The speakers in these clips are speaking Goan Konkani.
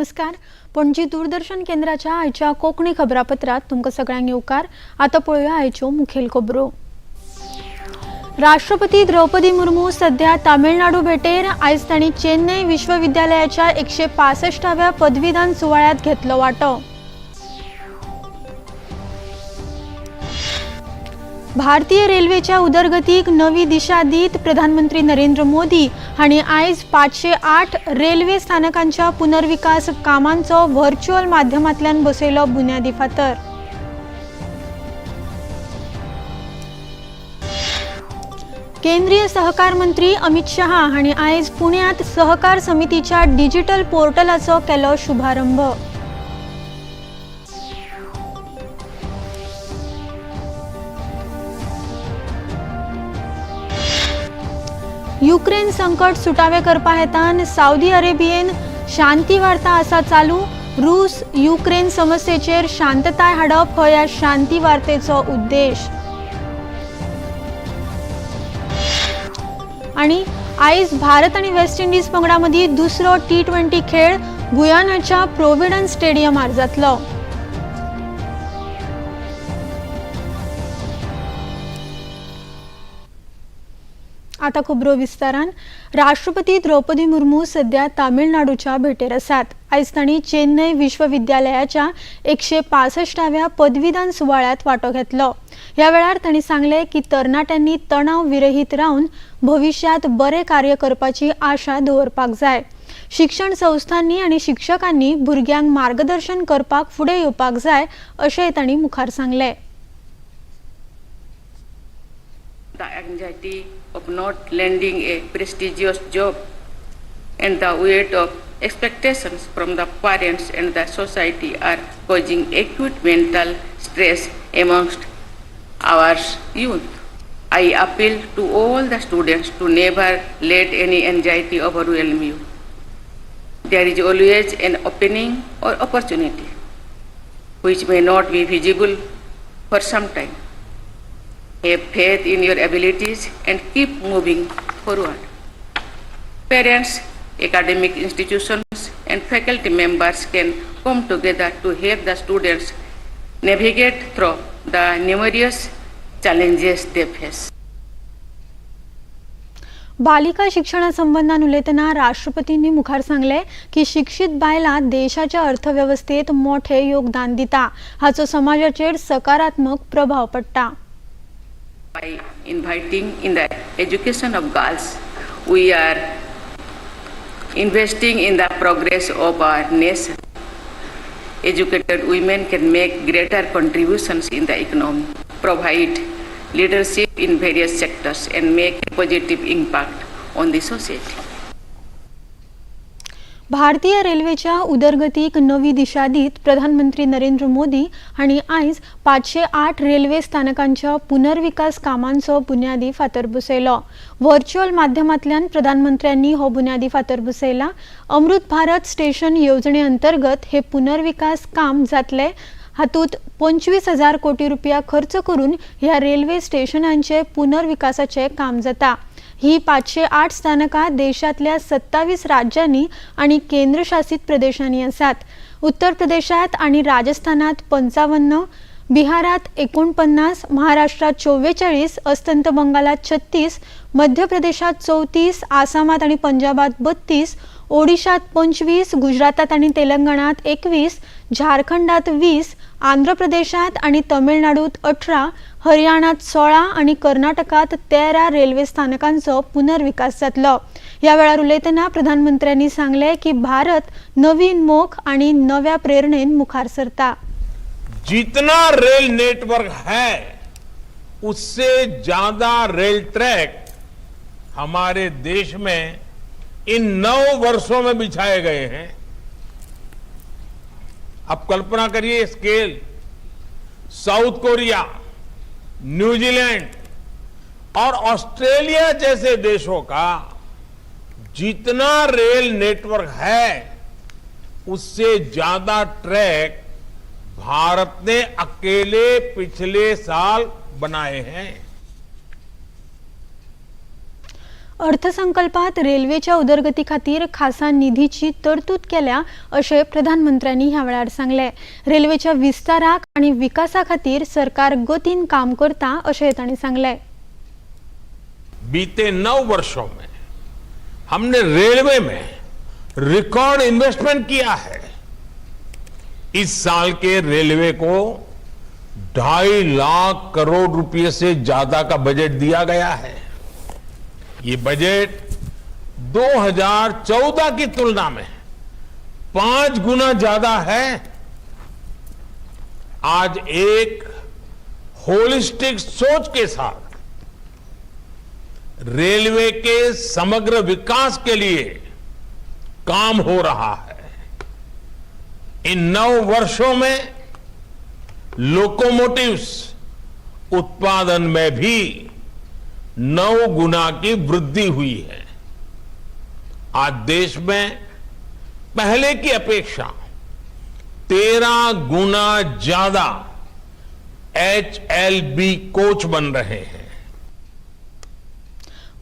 नमस्कार, पणजी दूरदर्शन केंद्राच्या आयच्या कोंकणी खबरापत्रात तुमकां सगळ्यांक येवकार. आतां पळोवया आयच्यो मुखेल खबरो. राष्ट्रपती द्रौपदी मुर्मू सध्या तामिळनाडू भेटेर. आयज तांणी चेन्नय विश्वविद्यालयाच्या 165व्या पदवीदान सुवाळ्यात घेतलो वांटो. भारतीय रेल्वेच्या उदरगतीक नवी दिशा दीत प्रधानमंत्री नरेंद्र मोदी हांणी आयज 508 रेल्वे स्थानकांच्या पुनर्विकास कामांचो व्हर्च्युअल माध्यमांतल्यान बसयलो बुन्यादी फातर. केंद्रीय सहकार मंत्री अमित शहा हांणी आयज पुण्यात सहकार समितीच्या डिजिटल पोर्टलाचो केलो शुभारंभ. युक्रेन संकट सुटावे करपा हेतान सावदी अरेबियेन शांती वार्ता आसा चालू. रूस युक्रेन समस्येचेर शांतताय हाडप हो ह्या शांती वार्तेचो उद्देश. आणि आयज भारत आनी वेस्ट इंडिज पंगडा मदीं दुसरो T20 खेळ गुयानाच्या प्रोविडन्स स्टेडियमार जातलो. आता खबरो विस्तारान. राष्ट्रपती द्रौपदी मुर्मू सध्या तामिळनाडूच्या भेटेर आसात. आयज तांणी चेन्नय विश्वविद्यालयाच्या 165व्या पदवीदान सुवाळ्यात वांटो घेतलो. ह्या वेळार तांणी सांगलें की तरणाट्यांनी तणाव विरहीत रावन भविश्यांत बरें कार्य करपाची आशा दवरपाक जाय. शिक्षण संस्थांनी आनी शिक्षकांनी भुरग्यांक मार्गदर्शन करपाक फुडें येवपाक जाय, अशेंय तांणी मुखार सांगलें. The anxiety of not landing a prestigious job and the weight of expectations from the parents and the society are causing acute mental stress amongst our youth. I appeal to all the students to never let any anxiety overwhelm you. There is always an opening or opportunity which may not be visible for some time. Have faith in your abilities and keep moving forward. Parents, academic institutions, and faculty members can come together to help the students navigate through the numerous challenges they face. बालिका शिक्षणा संबंदान उलयतना राष्ट्रपतींनी मुखार सांगलें की शिक्षीत बायलां देशाच्या अर्थवेवस्थेत मोठें योगदान दिता. हाचो समाजाचेर सकारात्मक प्रभाव पडटा. By inviting in the education of girls, we are investing in the progress of our nation. Educated women can make greater contributions in the economy, provide leadership in various sectors, and make a positive impact on the society. भारतीय रेल्वेच्या उदरगतीक नवी दिशा दीत प्रधानमंत्री नरेंद्र मोदी हांणी आयज 508 रेल्वे स्थानकांच्या पुनर्विकास कामांचो बुन्यादी फातर बसयलो. व्हर्च्युअल माध्यमांतल्यान प्रधानमंत्र्यांनी हो बुन्यादी फातर बसयला. अमृत भारत स्टेशन येवजणे अंतर्गत हे पुनर्विकास काम जातले. हातूंत 25,000 कोटी रुपया खर्च करून ह्या रेल्वे स्टेशनांचे पुनर्विकासाचे काम जाता. ही 508 स्थानकां देशांतल्या 27 राज्यांनी आनी केंद्रशासीत प्रदेशांनी आसात. उत्तर प्रदेशात आनी राजस्थानात 55, बिहारात 49, महाराष्ट्रात 44, अस्तंत बंगालात 36, मध्य प्रदेशात 34, आसामात आनी पंजाबात 32, ओडिशात 25, गुजरातात आनी तेलंगणात 21, झारखंडात 20, आंध्र प्रदेशात आनी तमिळनाडूत 18, हरियाणात 16 आनी कर्नाटकात 13 रेल्वे स्थानकांचो पुनर्विकास जातलो. ह्या वेळार उलयतना प्रधानमंत्र्यांनी सांगलें की भारत नवीन मोख आनी नव्या प्रेरणेन मुखार सरता. जितना रेल नेटवर्क है, उससे ज्यादा रेल ट्रैक हमारे देश में इन 9 वर्षों में बिछाए गए हैं. आप कल्पना करिए स्केल. साउथ कोरिया, न्यूजीलैंड और ऑस्ट्रेलिया जैसे देशों का जितना रेल नेटवर्क है, उससे ज्यादा ट्रैक भारत ने अकेले पिछले साल बनाए हैं. अर्थसंकल्पात रेल्वेच्या उदरगती खातीर खासा निधीची तरतूद केल्या अशें प्रधानमंत्र्यांनी ह्या वेळार सांगलें. रेल्वेच्या विस्ताराक आनी विकासा खातीर सरकार गतीन काम करता अशें तांणी सांगलें. बीते 9 वर्षों में हमने रेलवे में रिकॉर्ड इन्वेस्टमेंट किया है. इस साल के रेलवे को 2.5 लाख करोड़ रुपए से ज्यादा का बजट दिया गया है. ये बजट 2014 की तुलना में 5 गुना ज्यादा है. आज एक होलिस्टिक सोच के साथ रेलवे के समग्र विकास के लिए काम हो रहा है. इन 9 वर्षों में लोकोमोटिव्स उत्पादन में भी 9 गुना की वृद्धि हुई है. आज देश में पहले की अपेक्षा 13 गुना ज्यादा एचएलबी कोच बन रहे हैं.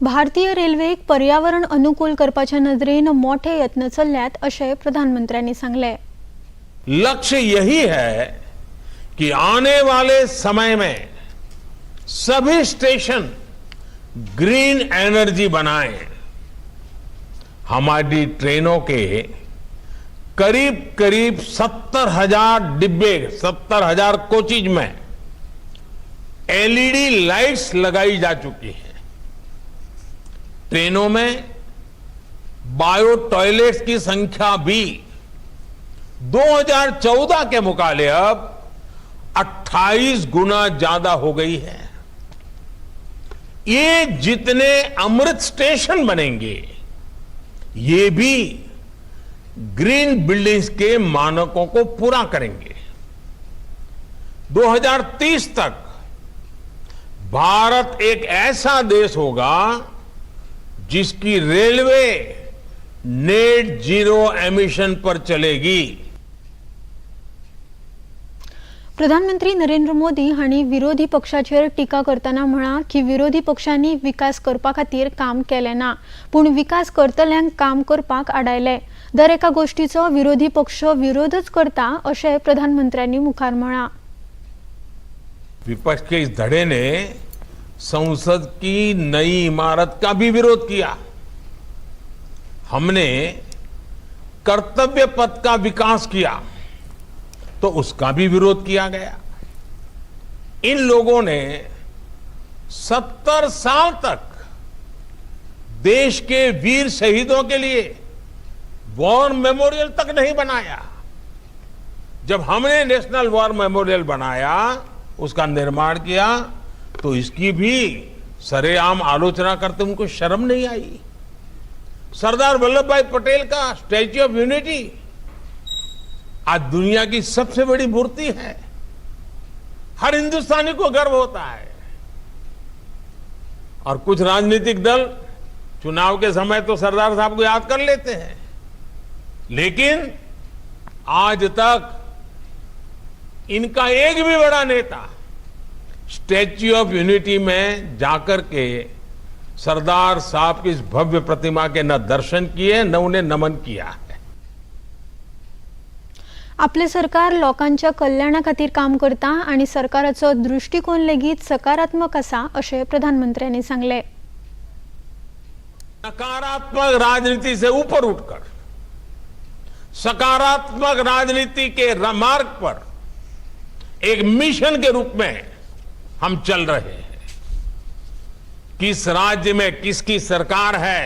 भारतीय रेल्वेक पर्यावरण अनुकूल करपाच्या नदरेन मोठे यत्न चल्ल्यात अशें प्रधानमंत्र्यांनी सांगलें. लक्ष्य यही है कि आने वाले समय में सभी स्टेशन ग्रीन एनर्जी बनाएं. हमारी ट्रेनों के करीब करीब 70,000 डिब्बे, 70,000 कोचेज में एलईडी लाइट्स लगाई जा चुकी है. ट्रेनों में बायो टॉयलेट्स की संख्या भी 2014 के मुकाबले अब 28 गुना ज्यादा हो गई है. ये जितने अमृत स्टेशन बनेंगे, ये भी ग्रीन बिल्डिंग्स के मानकों को पूरा करेंगे. 2030 तक भारत एक ऐसा देश होगा जिसकी रेलवे नेट जीरो एमिशन पर चलेगी. प्रधानमंत्री नरेंद्र मोदी हांणी विरोधी पक्षाचेर टिका करतना म्हळां की विरोधी पक्षांनी विकास करपा खातीर काम केलें ना, पूण विकास करतल्यांक काम करपाक आडायले. दर एका गोष्टीचो विरोधी पक्ष विरोधच करता अशें प्रधानमंत्र्यांनी मुखार म्हळां. विपक्ष के इस धड़े ने संसद की नई इमारत का भी विरोध किया. हमने कर्तव्य पथ का विकास किया तो उसका भी विरोध किया गया. इन लोगों ने 70 साल तक देश के वीर शहीदों के लिए वॉर मेमोरियल तक नहीं बनाया. जब हमने नेशनल वॉर मेमोरियल बनाया, उसका निर्माण किया, तो इसकी भी सरेआम आलोचना करते उनको शर्म नहीं आई. सरदार वल्लभ भाई पटेल का स्टैच्यू ऑफ यूनिटी आज दुनिया की सबसे बड़ी मूर्ति है. हर हिंदुस्तानी को गर्व होता है. और कुछ राजनीतिक दल चुनाव के समय तो सरदार साहब को याद कर लेते हैं, लेकिन आज तक इनका एक भी बड़ा नेता स्टैच्यू ऑफ यूनिटी में जाकर के सरदार साहब की इस भव्य प्रतिमा के न दर्शन किए, न उन्हें नमन किया है. आपले सरकार लोकांच्या कल्याणा खातीर काम करता आनी सरकाराचो दृश्टिकोन लेगीत सकारात्मक आसा अशें प्रधानमंत्र्यांनी सांगलें. नकारात्मक राजनीति से ऊपर उठकर सकारात्मक राजनीति के मार्ग पर एक मिशन के रूप में हम चल रहे हैं. किस राज्य में किसकी सरकार है,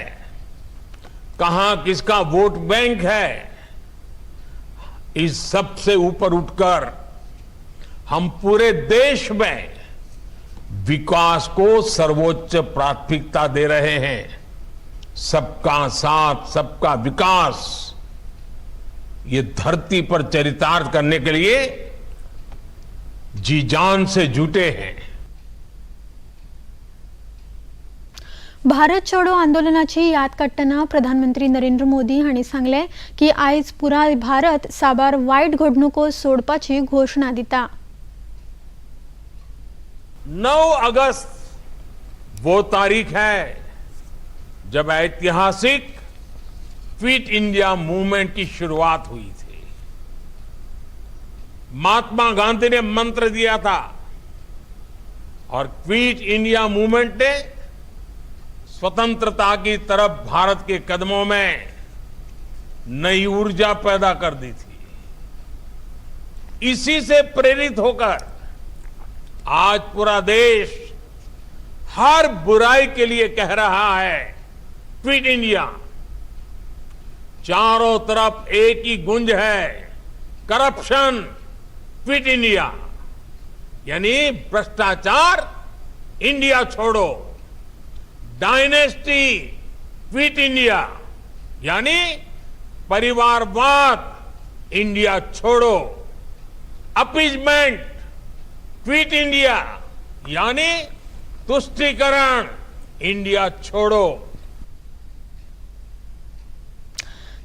कहां किसका वोट बैंक है, इस सबसे ऊपर उठकर हम पूरे देश में विकास को सर्वोच्च प्राथमिकता दे रहे हैं. सबका साथ, सबका विकास, ये धरती पर चरितार्थ करने के लिए जी जान से जुटे हैं. भारत छोडो आंदोलनाची याद काडटना प्रधानमंत्री नरेंद्र मोदी हांणी सांगलें की आयज पुराय भारत साबार वायट घडणुको सोडपाची घोशणा दिता. 9 अगस्त वो तारीख है. जब ऐतिहासिक क्विट इंडिया मूवमेंट की शुरुआत हुई थी। महात्मा गांधी ने मंत्र दिया था और क्विट इंडिया मूवमेंट ने स्वतंत्रता की तरफ भारत के कदमों में नई ऊर्जा पैदा कर दी थी। इसी से प्रेरित होकर आज पूरा देश हर बुराई के लिए कह रहा है क्विट इंडिया। चारों तरफ एक ही गूंज है, करप्शन क्विट इंडिया, यानी भ्रष्टाचार इंडिया छोड़ो, डायनेस्टी क्विट इंडिया, यानी परिवारवाद इंडिया छोड़ो, अपीजमेंट क्विट इंडिया, यानी तुष्टीकरण इंडिया छोड़ो।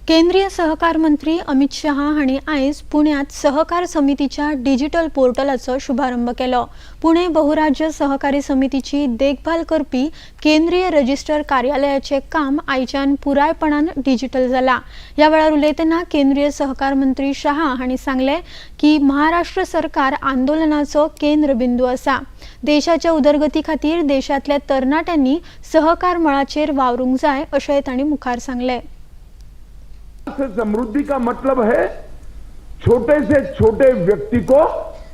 केंद्रीय सहकार मंत्री अमित शहा हांणी आयज पुण्यांत सहकार समितीच्या डिजिटल पोर्टलाचो शुभारंभ केलो। पुणे बहुराज्य सहकारी समितीची देखभाल करपी केंद्रीय रजिस्टर कार्यालयाचें काम आयच्यान पुरायपणान डिजिटल जाला। ह्या वेळार उलयतना केंद्रीय सहकार मंत्री शहा हांणी सांगलें की महाराष्ट्र सरकार आंदोलनाचो केंद्रबिंदू आसा। देशाच्या उदरगती खातीर देशांतल्या तरणाट्यांनी सहकार मळाचेर वावरूंक जाय अशेंय तांणी मुखार सांगलें। से समृद्धि का मतलब है छोटे से छोटे व्यक्ति को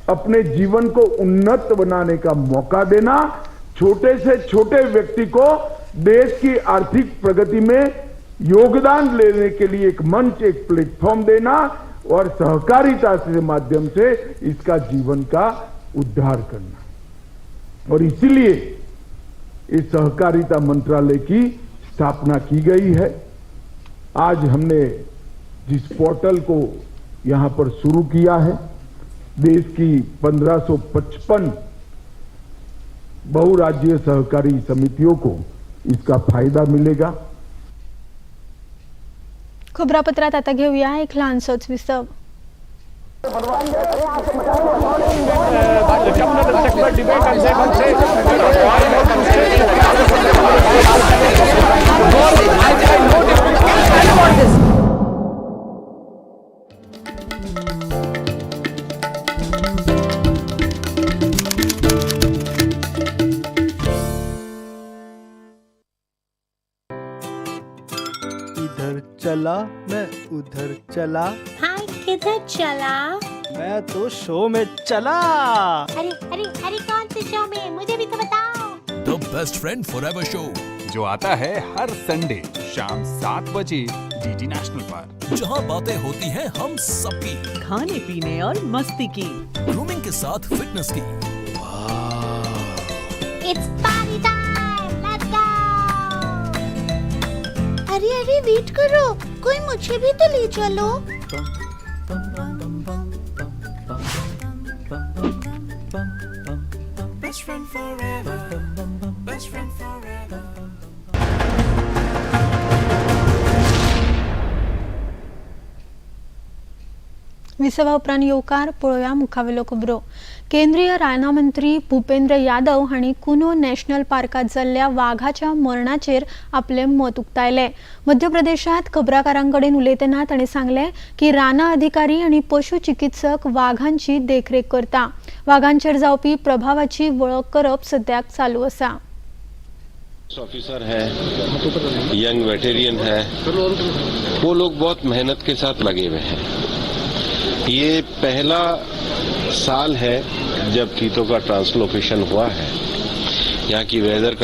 अपने जीवन को उन्नत बनाने का मौका देना, छोटे से छोटे व्यक्ति को देश की आर्थिक प्रगति में योगदान लेने के लिए एक मंच, एक प्लेटफॉर्म देना और सहकारिता के माध्यम से इसका जीवन का उद्धार करना। और इसीलिए इस सहकारिता मंत्रालय की स्थापना की गई है। आज हमने जिस पोर्टल को यहां पर शुरू किया है, देश की 1555 बहुराज्यीय सहकारी समितियों को इसका फायदा मिलेगा। खबरापत्रात आता घेऊया एक ल्हानसोच विसव। इधर चला मैं उधर चला, भाई किधर चला? मैं तो शो में चला। अरे अरे अरे, कौन से शो में? मुझे भी तो बताओ। The best friend forever show, जो आता है हर संडे शाम 7 बजे डीडी नेशनल पर, जहां बातें होती हैं हम सबकी, खाने पीने और मस्ती की, ग्रूमिंग के साथ फिटनेस की। It's party time, let's go. अरे अरे, वेट करो, कोई मुझे भी तो ले चलो। Best friend forever, best friend forever. विसवा उपरांत येवकार. पळोवया मुखावेलो खबरो. केंद्रीय रानां मंत्री भूपेंद्र यादव हांणी कुनो नॅशनल पार्कांत जाल्ल्या वाघाच्या मरणाचेर आपलें मत उक्तायलें. मध्य प्रदेशांत खबराकारां कडेन उलयतना तांणी सांगलें की रानां अधिकारी आनी पशु चिकित्सक वाघांची देखरेख करता. वाघांचेर जावपी प्रभावाची वळख करप सद्याक चालू आसा. ऑफिसर है, यंग वेटेरियन है, वो लोग बहुत मेहनत के साथ लगे हुए हैं। ये पहला साल है जब चीतों का ट्रांसलोकेशन हुआ है। यहाँ की वेदर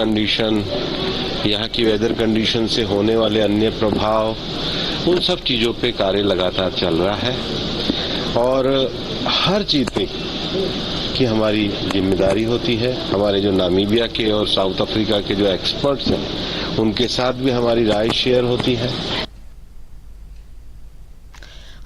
कंडीशन से होने वाले अन्य प्रभाव, उन सब चीज़ों पे कार्य लगातार चल रहा है और हर चीते की हमारी जिम्मेदारी होती है। हमारे जो नामीबिया के और साउथ अफ्रीका के जो एक्सपर्ट्स हैं, उनके साथ भी हमारी राय शेयर होती है।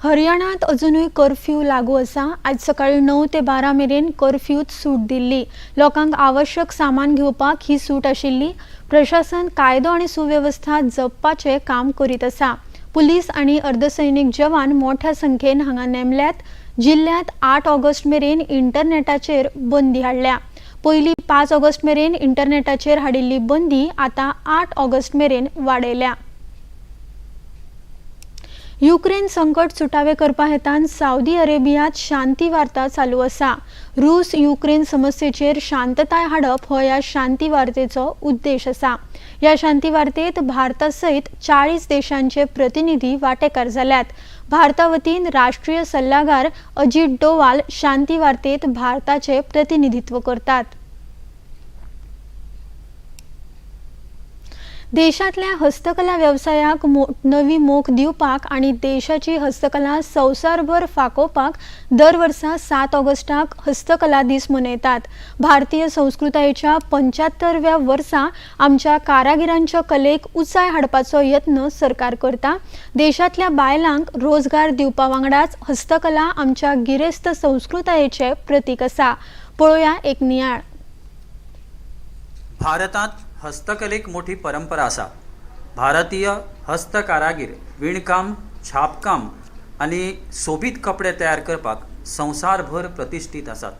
हरियाणात अजुनूय कर्फ्यू लागू आसा. आज सकाळी 9 ते 12 मेरेन कर्फ्यूत सूट दिल्ली. लोकांक आवश्यक सामान घेवपाक ही सूट आशिल्ली. प्रशासन कायदो आनी सुवेवस्था जपपाचें काम करीत आसा. पुलीस आनी अर्दसैनीक जवान मोठ्या संख्येन हांगा नेमल्यात. जिल्ल्यांत 8 ऑगस्ट मेरेन इंटरनेटाचेर बंदी हाडल्या. पयलीं 5 ऑगस्ट मेरेन इंटरनेटाचेर हाडिल्ली बंदी आतां 8 ऑगस्ट मेरेन वाडयल्या. युक्रेन संकट सुटावे करपा हेतान सावदी अरेबियांत शांती वार्ता चालू आसा. रूस युक्रेन समस्येचेर शांतताय हाडप हो ह्या शांती वार्तेचो उद्देश आसा. ह्या शांती वार्तेत भारता सयत 40 देशांचे प्रतिनिधी वांटेकार जाल्यात. भारता वतीन राष्ट्रीय सल्लागार अजीत डोवाल शांती वार्तेत भारताचे प्रतिनिधित्व करतात. देशांतल्या हस्तकला वेवसायाक नवी मोख दिवपाक आनी देशाची हस्तकला संवसारभर फाकोवपाक दर वर्सा 7 ऑगस्टाक हस्तकला दीस मनयतात. भारतीय संस्कृतायेच्या 75व्या वर्सा आमच्या कारागिरांच्या कलेक उंचाय हाडपाचो यत्न सरकार करता. देशांतल्या बायलांक रोजगार दिवपा वांगडाच हस्तकला आमच्या गिरेस्त संस्कृतायेचें प्रतीक आसा. पळोवया एक नियाळ. भारतांत हस्तकलेक मोठी परंपरा आसा. भारतीय हस्तकारागीर विणकाम, छापकाम आनी सोबीत कपडे तयार करपाक संवसारभर प्रतिश्ठीत आसात.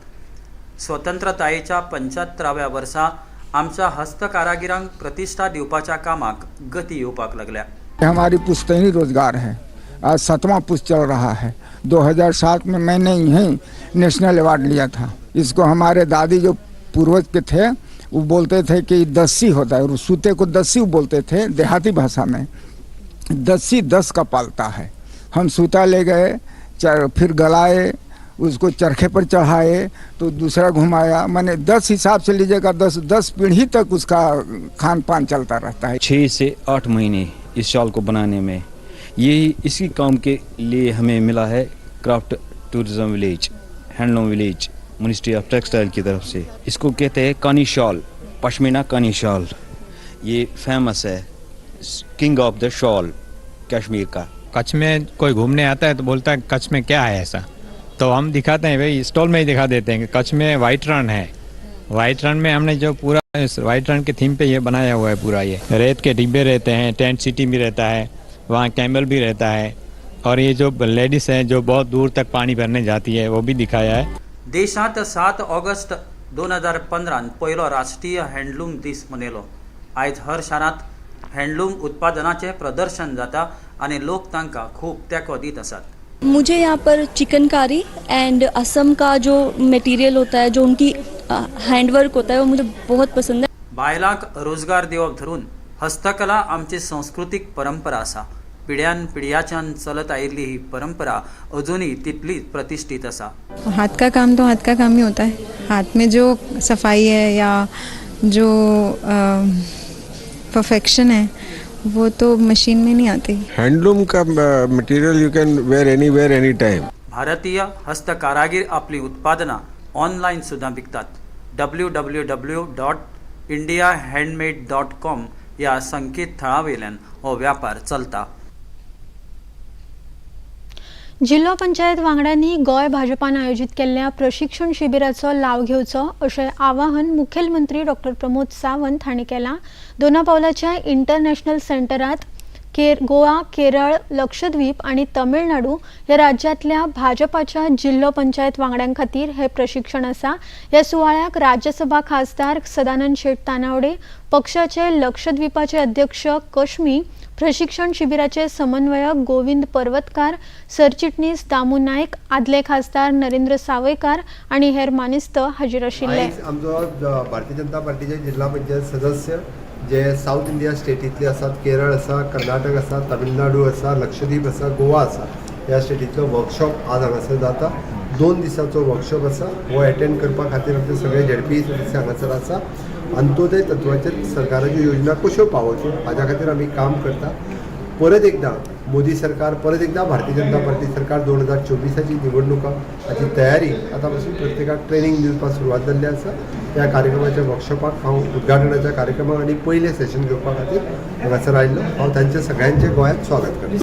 स्वतंत्रतायेच्या 75व्या वर्सा आमच्या हस्तकारागिरांक प्रतिश्ठा दिवपाच्या कामाक गती येवपाक लागल्या. हमारी पुश्तैनी रोजगार है. आज 7वां पुश्त चल रहा है. 2007 में मैंने यहीं नेशनल अवार्ड लिया था. इसको हमारे दादी जो पूर्वज के थे वो बोलते थे कि दस्सी होता है, और सूते को दस्सी बोलते थे देहाती भाषा में. दस्सी 10 का पालता है. हम सूता ले गए, फिर गलाए, उसको चरखे पर चढ़ाए तो दूसरा घुमाया. मैंने 10 हिसाब से लीजिएगा 10 पीढ़ी तक उसका खान पान चलता रहता है. 6 से 8 महीने इस शॉल को बनाने में, ये इसी काम के लिए हमें मिला है craft tourism village, handloom village, ministry of textile की तरफ से. इसको कहते हैं कानी शॉल, पश्मीना कानी शॉल. ये फेमस है, king of the shawl Kashmir का. कच्छ में कोई घूमने आता है तो बोलता है कच्छ में क्या है ऐसा, तो हम दिखाते हैं भाई, स्टॉल में ही दिखा देते हैं कि कच्छ में वाइट रन है. वाइट रन में हमने जो पूरा white run K theme pay ये बनाया हुआ है पूरा. ये रेत के डिब्बे रहते हैं, टेंट सिटी भी रहता है, वहाँ कैमल भी रहता है, और ये जो लेडीज़ हैं जो बहुत दूर तक पानी भरने जाती है वो भी दिखाया है. देशांत 7 ऑगस्ट 2015 पयलो राष्ट्रीय हँडलूम दीस मनयलो. आयज हर शारांत हँडलूम उत्पादनाचें प्रदर्शन जाता आनी लोक तांकां खूब तेंको दीत आसात. मुझे यहाँ पर चिकनकारी एंड असम का जो मटेरियल होता है, जो उनकी हैंडवर्क होता है, वो मुझे बहुत पसंद है. बायलांक रोजगार दिवप धरून हस्तकला आमची संस्कृतीक परंपरा आसा. पिढ्यान पिढ्याच्यान चलत आयिल्ली ही परंपरा अजूनय तितलीच प्रतिष्ठित आसा. हाथ का काम तो हाथ का काम ही होता है. हाथ में जो सफाई है या जो परफेक्शन है वो तो मशीन में नहीं आती. हैंडलूम का material you can wear anywhere any time. भारतीय हस्तकारागीर आपली उत्पादनां ऑनलायन सुद्दां विकतात. www.indiahandmade.com ह्या संकेतथळा वयल्यान हो व्यापार चलता. जिल्लो पंचायत वांगड्यांनी गोंय भाजपान आयोजीत केल्ल्या प्रशिक्षण शिबिराचो लाव घेवचो अशें आवाहन मुखेलमंत्री डॉक्टर प्रमोद सावंत हांणी केलां. दोना पावलाच्या इंटरनॅशनल सेंटरांत गोवा, केरळ, लक्षद्वीप आनी तमिळनाडू ह्या राज्यांतल्या भाजपाच्या जिल्लो पंचायत वांगड्यां खातीर हें प्रशिक्षण आसा. ह्या सुवाळ्याक राज्यसभा खासदार सदानंद शेट तानावडे, पक्षाचे लक्षद्वीपाचे अध्यक्ष कश्मी, प्रशिक्षण शिबिराचे समन्वयक गोविंद पर्वतकार, सरचिटणीस दामू नायक, आदले खासदार नरेंद्र सावयकार आनी हेर मानेस्त हाजीर आशिल्ले. आयज आमचो भारतीय जनता पार्टीचे जिल्हा पंचायत सदस्य जे सावथ इंडिया स्टेटींतले आसात, केरळ आसा, कर्नाटक आसा, तमिळनाडू आसा, लक्षद्वीप आसा, गोवा आसा, ह्या स्टेटींतलो वर्कशॉप आज हांगासर जाता. 2 दिसांचो वर्कशॉप आसा. हो एटेंड करपा खातीर आमचे सगळे झेडपी सदस्य हांगासर आसा. अंत्योदय तत्वाचेर सरकाराच्यो योजना कश्यो पावोवच्यो हाज्या खातीर आमी काम करता. परत एकदां मोदी सरकार, परत एकदां भारतीय जनता पार्टी सरकार 2024 निवडणुका हाची तयारी आतां पासून प्रत्येकाक ट्रेनींग दिवपाक सुरवात जाल्ली आसा. त्या कार्यक्रमाच्या वर्कशॉपाक हांव उद्घाटनाच्या कार्यक्रमाक आनी पयलें सेशन घेवपा खातीर हांगासर आयिल्लो. हांव तांचे सगळ्यांचें गोंयांत स्वागत करता.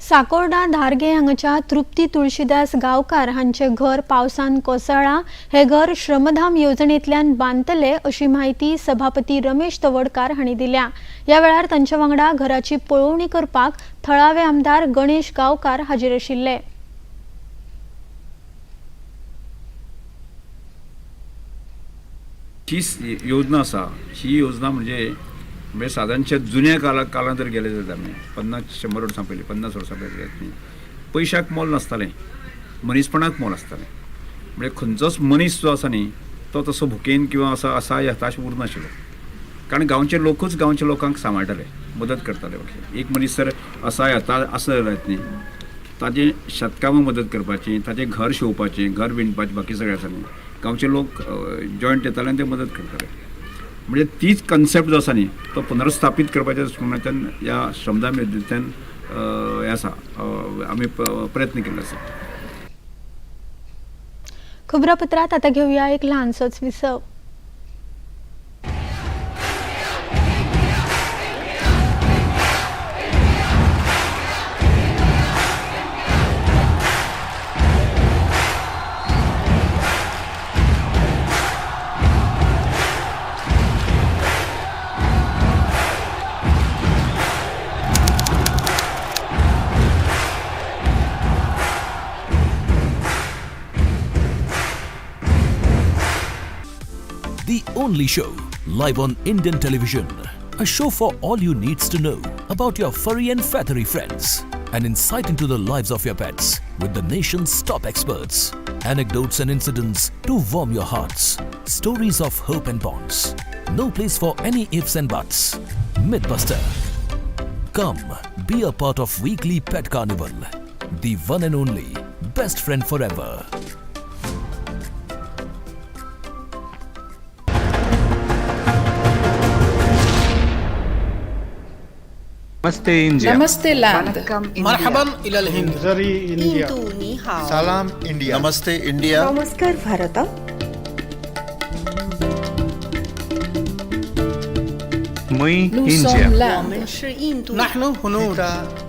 साकोर्डा धारगे हांगाच्या तृप्ती तुळशीदास गांवकार हांचे घर पावसान कोसळ्ळां. हे घर श्रमधाम येवजणेंतल्यान बांदतले अशी म्हायती सभापती रमेश तवडकार हांणी दिल्या. ह्या वेळार तांच्या वांगडा घराची पळोवणी करपाक थळावे आमदार गणेश गांवकार हाजीर आशिल्ले. ही योजना आसा, ही योजना म्हणजे म्हणजे सादारणशे जुन्या काळांत जर गेले जाल्यार आमी 50-100 वर्सां पयलीं, 50 वर्सां पयलीं न्ही, पयशाक मोल नासतालें, मनीसपणाक मोल आसतालें. म्हणजे खंयचोच मनीस जो आसा न्ही तो तसो भुकेन किंवा असो असा हताश उरनाशिल्लो, कारण गांवचे लोकूच गांवच्या लोकांक सांबाळटाले, मदत करताले. एक मनीस जर असहाय हताश आसत जाल्यार न्ही ताजें शेतकामाक मदत करपाची, ताजें घर शिंवपाचें, घर विणपाचें, बाकी सगळें आसा न्ही, गांवचे लोक जॉयंट येताले आनी ते मदत करताले. म्हणजे तीच कन्सेप्ट जो आसा न्ही तो पुनर्स्थापीत करपाच्या दृश्टिकोनांतल्यान ह्या श्रमदान योजनेंतल्यान हें आसा, आमी प्रयत्न केल्लो आसा. खबरापत्रात आता घेऊया एक ल्हानसोच विसव. The only show live on Indian television. A show for all you needs to know about your furry and feathery friends. An insight into the lives of your pets with the nation's top experts. Anecdotes and incidents to warm your hearts. Stories of hope and bonds. No place for any ifs and buts. Mythbuster. Come, be a part of weekly pet carnival. The one and only best friend forever. Namaste India. Namaste land. Marhaban ilal Hind. Zari India. Ni hao. Salam India. Namaste India. Namaskar Bharat. Mui India. Nahnu hunud.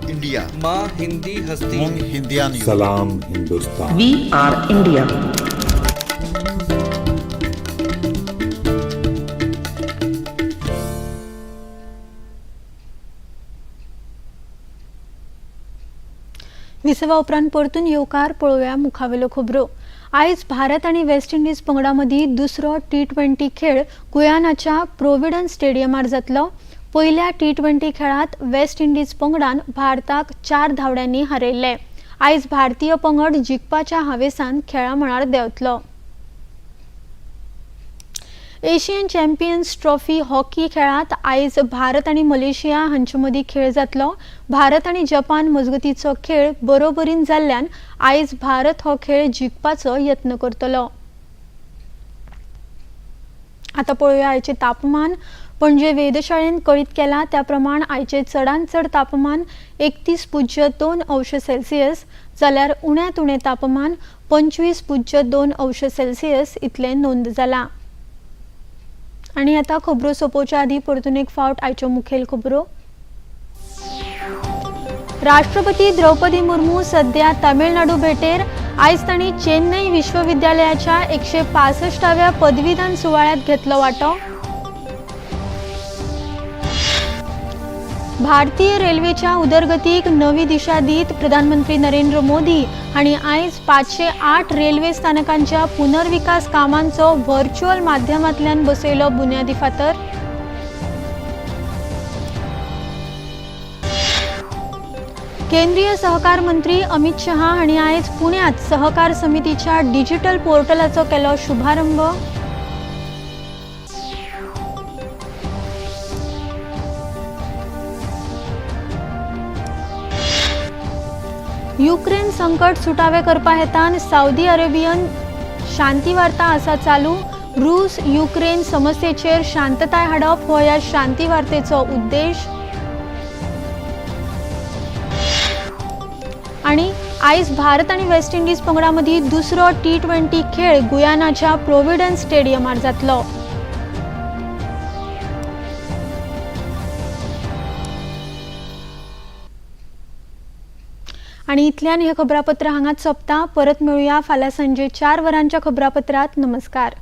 India. Ma Hindi hasti. Mung Hindian. Salam Hindustan. We are India. विसवा उपरांत परतून येवकार. पळोवया मुखावेल्यो खबरो. आयज भारत आनी वेस्ट इंडिज पंगडा मदीं दुसरो T20 खेळ गुयानाच्या प्रोविडन्स स्टेडियमार जातलो. पयल्या T20 खेळांत वेस्ट इंडिज पंगडान भारताक 4 धांवड्यांनी हारयल्ले. आयज भारतीय पंगड जिखपाच्या हावेसान खेळा मळार देंवतलो. एशियन चॅम्पियन्स ट्रॉफी हॉकी खेळांत आयज भारत आनी मलेशिया हांचे मदीं खेळ जातलो. भारत आनी जपान मजगतीचो खेळ बरोबरीन जाल्ल्यान आयज भारत हो खेळ जिखपाचो यत्न करतलो. आतां पळोवया आयचें तापमान. पणजे वेधशाळेन कळीत केलां त्या प्रमाण आयचें चडांत चड तापमान 31.2 अंश सेल्सियस जाल्यार उण्यांत उणें तापमान 25.2 अंश सेल्सियस इतलें नोंद जालां. आनी आतां खबरो सोंपोवच्या आदीं परतून एक फावट आयच्यो मुखेल खबरो. राष्ट्रपती द्रौपदी मुर्मू सध्या तामिळनाडू भेटेर. आयज तांणी चेन्नई विश्वविद्यालयाच्या 165व्या पदवीदान सुवाळ्यांत घेतलो वांटो. भारतीय रेल्वेच्या उदरगतीक नवी दिशा दीत प्रधानमंत्री नरेंद्र मोदी हांणी आयज 508 रेल्वे स्थानकांच्या पुनर्विकास कामांचो व्हर्च्युअल माध्यमांतल्यान बसयलो बुन्यादी फातर. केंद्रीय सहकार मंत्री अमित शहा हांणी आयज पुण्यांत सहकार समितीच्या डिजिटल पोर्टलाचो केलो शुभारंभ. युक्रेन संकट सुटावे करपा हेतान सावदी अरेबियन शांतीवार्ता आसा चालू. रूस युक्रेन समस्येचेर शांतताय हाडप हो ह्या शांतीवार्तेचो उद्देश. आनी आयज भारत आनी वेस्ट इंडिज पंगडा मदीं दुसरो T20 खेळ गुयानाच्या प्रोविडन्स स्टेडियमार जातलो. आनी इतल्यान हें खबरापत्र हांगाच सोंपता. परत मेळुया फाल्यां सांजे 4 वरांच्या खबरापत्रांत. नमस्कार.